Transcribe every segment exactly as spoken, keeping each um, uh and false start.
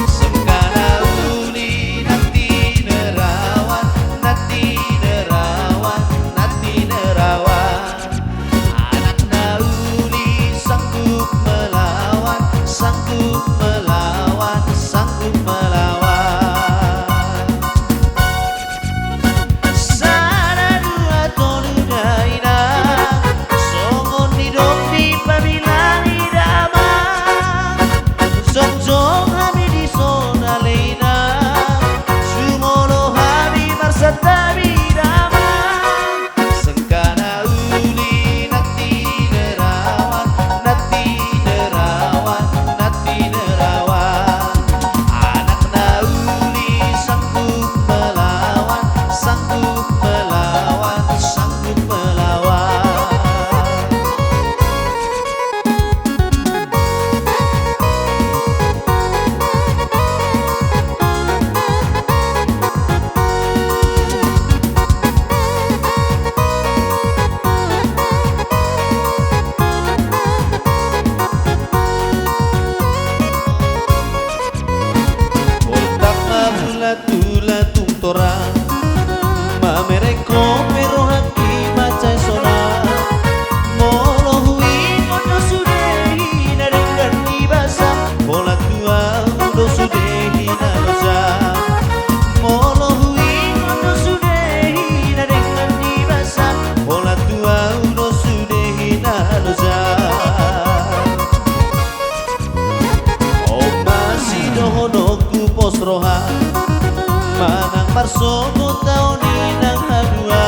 Sengkana uli nanti nerawan, nanti nerawan, nanti nerawan. Anak na uli sanggup melawan, sanggup melawan, sanggup melawan. Sada dua tolu dainang, songon nidok ni pabilani damang. Jongjong hami dison ale inang, jumolo hami marsantabi damang. Sengkana uli nanti nerawan, nanti nerawan, nanti nerawan. Anak na uli sanggup melawan, sanggup melawan, sanggup melawan. Holtak ma bulat-bulat tung torang, mamereng kopi rohangki mansai sonang. Molo huingot do sude i na denggan ni basa, holan tu ahu do sude i na loja. Molo huingot do sude i na denggan ni basa, holan tu ahu do sude i na loja. On ma sidohononku pos roha, manang marsogot taon inang hadua.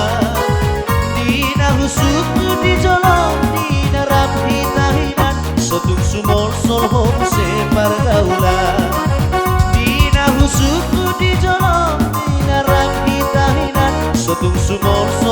Di na husungkun di jolom ni na rap hita hinan, so tung sumolsol ho muse pargaulan. Di na husungkun di jolom ni na rap hita hinan, so tung sumolsol